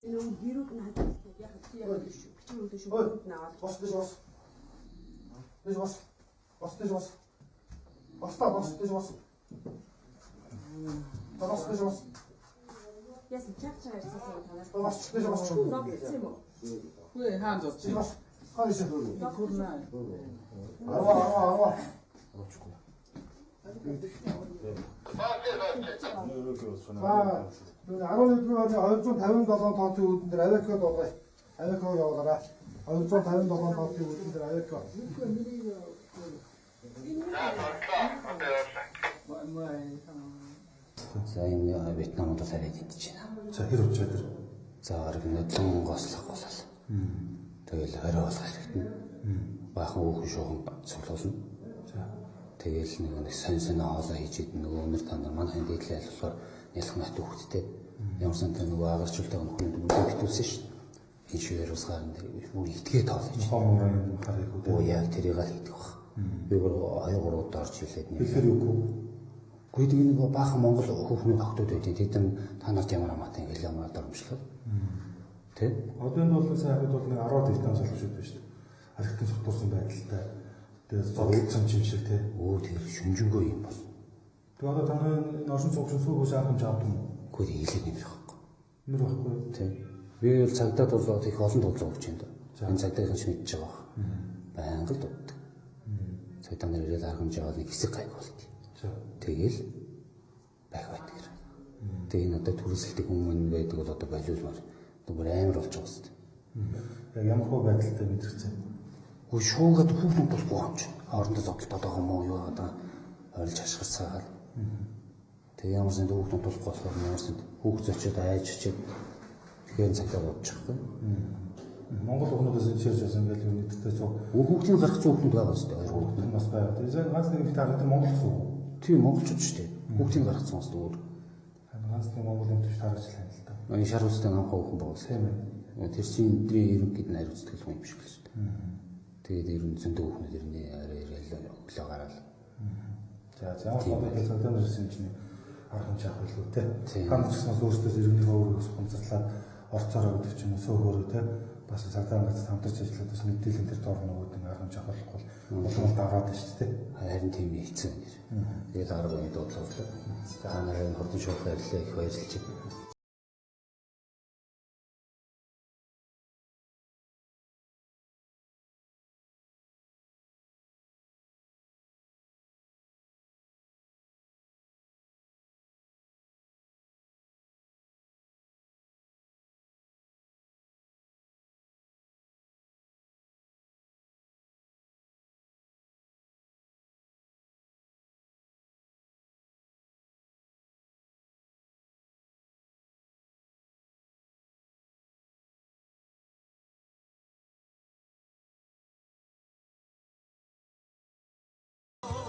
Нөгөө гэрүүд нь хадгалдаг яг яг бичиг өлөө шүмжүүд нь аваад Бос дэш бос. Дэш бос. Бос дэш бос. Бос та бос дэш бос. Та бос дэш бос. Яасан чаг чаг ярьсан юм танаас. Та бос дэш бос. Зогссон юм уу? Үгүй хаан зогсож Дэш бос. Хаа дэш. Курнаа. Арва арва арва. За 11 дугаар оны 257 тооцын үүдэн дээр авиакод болгоё. Авиакод явуулаарай. 257 тооцын үүдэн дээр авиакод. За энэ Вьетнамд бол арай дэнтэж байна. За хэр удаж байгаа тэр? За гараг нодлон гослох голол. Тэгэл 20 болох хэрэгтэн. Баахан хүүхэн шуухан цуглуулна. За. Тэгэл нэг нэг сонь сонь хоолой хийж идэн нөгөө өнөр та нар манай дээдлээ аль болохоор нялх нот хүүхдтэй. Ямар сантай нөгөө агарчултай нөхрийн бүгдийг битүүлсэн шүү дээ. Энэ шивэр усгаар нь бүр итгээ тоол хийж. Хоморын харыг үү? Оо яг тэрийг л хийдэг баг. Би бүр 2 3 удаа орж илээд нэг. Хэлэхэр үгүй. Гэхдээ тэг нэг баахан монгол хүүхнүүд охтууд байдیں۔ Тэд нар та нарт ямар хамаатай ингээл ямар дормжлоо. Тэ? Одоо энэ бол сайн хавьд бол нэг 10 Вьетнам солонгочууд байна шүү дээ. Архитын сутурсан байдалтай. Тэгээд зодтолсон юм шиг тий. Өө тэр шүнжэнгөө юм бол. Тэгээд одоо таны энэ оршин суугч суугч арга хэмжээ авдаг юм уу? Үгүй тэг хэлээд нэмрэх байхгүй. Нэр байхгүй. Тэ. Би бол цагдаад бол их олон дуудлага өгч юм да. Энэ цагдаагийн ч мэдж байгаа байх. Байнга л дууддаг. Цагдаа нар ирээд арга хэмжээ аваад нэг хэсэг гайг болт. За. Тэгэл байх байдаг. Тэгээ энэ одоо түрээсэлдэг хүмүүс байдаг бол одоо болиулмаар. Одоо бүр амар болж байгаа хэвээр. Яг ямар хөө байдалтай мэдрэгцэн. Үгүй шуугаад хүүхнүүд болохгүй юм чи. Хоорондоо зодтолтоод байгаа юм уу юу одоо ойрлж хашгирцаагаад. Тэгээ ямар санд хүүхнүүд болохгүй болохоор ямар санд хүүхд зочиод айж очиод тэгэхээр цагдаа бодчихгүй. Монгол хүүхнүүдээс энэ ширж байсан ингээл юу нэгдтэй цуг Хүүхдийн гарах зүүн хүүхнүүд байгаа зү хоёр хүүхд. энэ бас байгаа. Тэгээд ганц нэг их таардаг Монгол гэсэн үг. Тийм монголчууд шүү дээ. Хүүхдийн гарах зүүн бас өөр. Харин ганц нэг Монгол юм төш таарч л юм л та. Энэ шар үстэй намхаа хүүхэн байгаа. Тийм ээ. Тэр чинь өдрийн ерөнхийд нь хариуцдаг хүн юм шиг л шүү дээ. Тэгээд ер нь зөндөө хүүхнүүд ирнэ арай ирээл өглөө гараал. За за ямар одоо их цагдаа нар ирсэн чинь арга хэмжээ авах илүү те. Тийм. Та нар ч гэсэн бас өөрсдөөс иргэнийхээ өөрөөс ухамсарлаад орцоороо гэдэг ч юм уу сөөхөөрөө те. Бас цагдаа нарт хамтарч ажиллаад бас мэдээлэл тэр доор нөгөөд нэг арга хэмжээ авах болохгүй улам л давраад байна шүү дээ. Харин тийм хэцүү нэр. Тэгээд арга үе дуудлага. Та нарын хурдан шуухаар ирлээ их баярлж байна.